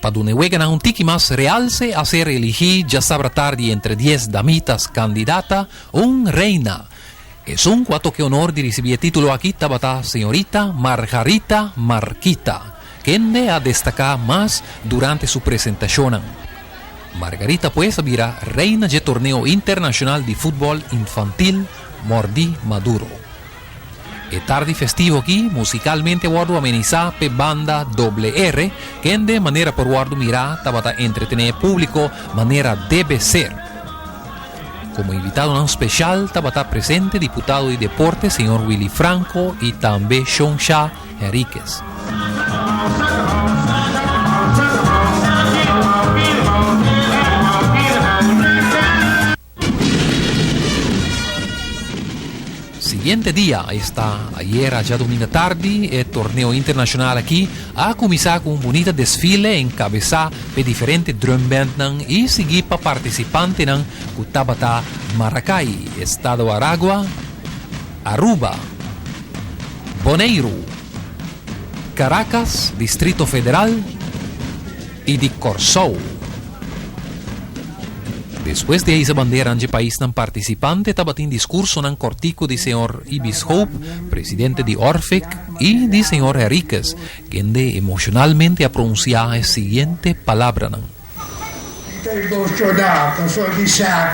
Pa duna e weganan un tiki mas realse a ser eligí djasabra tardi entre dies damitas kandidata un reina. Esun ku a toka e honor di risibí e título aki tabata señorita Margarita Marquita, kende a destaká mas durante su presentashonnan. Margarita pues a bira reina dje torneo internashonal di futbòl infantil Mordi Maduro. E tardi festivo aki musikalmente a wòrdu amenisá p'e banda Doble R, kende manera por wòrdu mirá tabata entretené e públiko manera debe ser. Komo invitadonan speshal tabata presente diputado di deporte señor Willy Franco i tambe Shonsha Henriquez. Siguiente dia, esta ayera djadumingo tardi, e torneo internashonal aki a kuminsá ku un bunita desfile enkabesá p'e diferente drumbandnan i siguí pa partisipantenan ku tabata Maracay, Estado Aragua, Aruba, Boneiru, Caracas, Distrito Federal i di Kòrsou. Despues di a hisa banderan dje paisnan partisipante tabatin diskursonan kòrtiku di señor Ibis Hope, presidente di Orfik, i di señor Henriquez, kende emoshonalmente a pronunsiá e siguiente palabranan. Mi ta emoshoná pasobra mi sa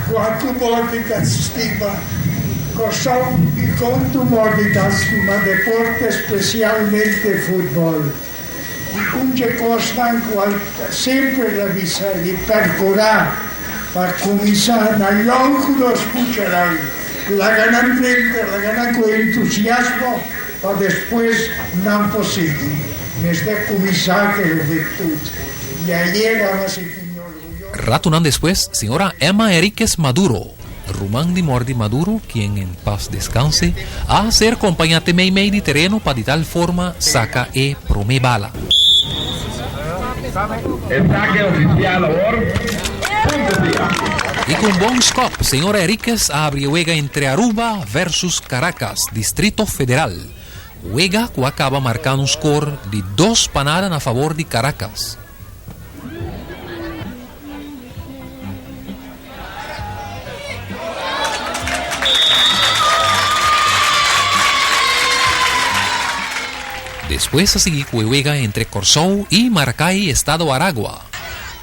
kuantu bor mi ta stima Kòrsou i kontu bor mi ta stima deporte, spesialmente futbòl. I un dje kosnan ku al semper ta bisa di perkurá pa kuminsá na yòn ku nos muchanan, laga nan drenta, laga nan ku entusiasmo pa despues nan por sigui. Mester kuminsá ku e hubentut. I ayera mi a sinti mi orguyoso. Ratunan despues, señora Emma Henriquez Maduro, Ruman di Mordi Maduro, quien en paz descanse, a ser compaña te meimei di tereno pa di tal forma saca e prome bala. E saque oficial awor, punto dia. Y cu un bon scop, señor Henriquez a habri e wega entre Aruba versus Caracas, Distrito Federal. Wega cu a caba marcando un score di dos pa nada na favor di Caracas. Despues a sigui ku e wega entre Kòrsou i Maracay, Estado Aragua.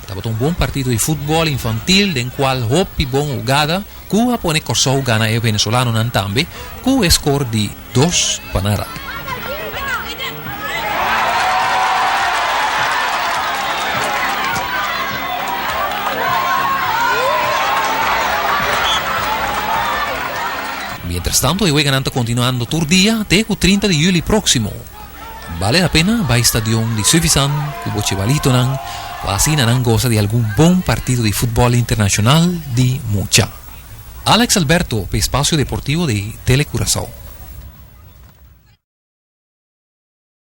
Tabata un bon partido di futbòl infantil den kual hopi bon hugada ku a pone Kòrsou gana e venezolanonan tambe ku e skor di dos pa nada. Mientras tanto e weganan ta continuando tur dia te cu 30 di juli proximo. Bale la pena bai stadion di Suffisant cu bo chevalitonan pa asina nan goza di algun bon partido di futbol internacional di mucha. Alex Alberto p'e espacio deportivo di Tele Curaçao.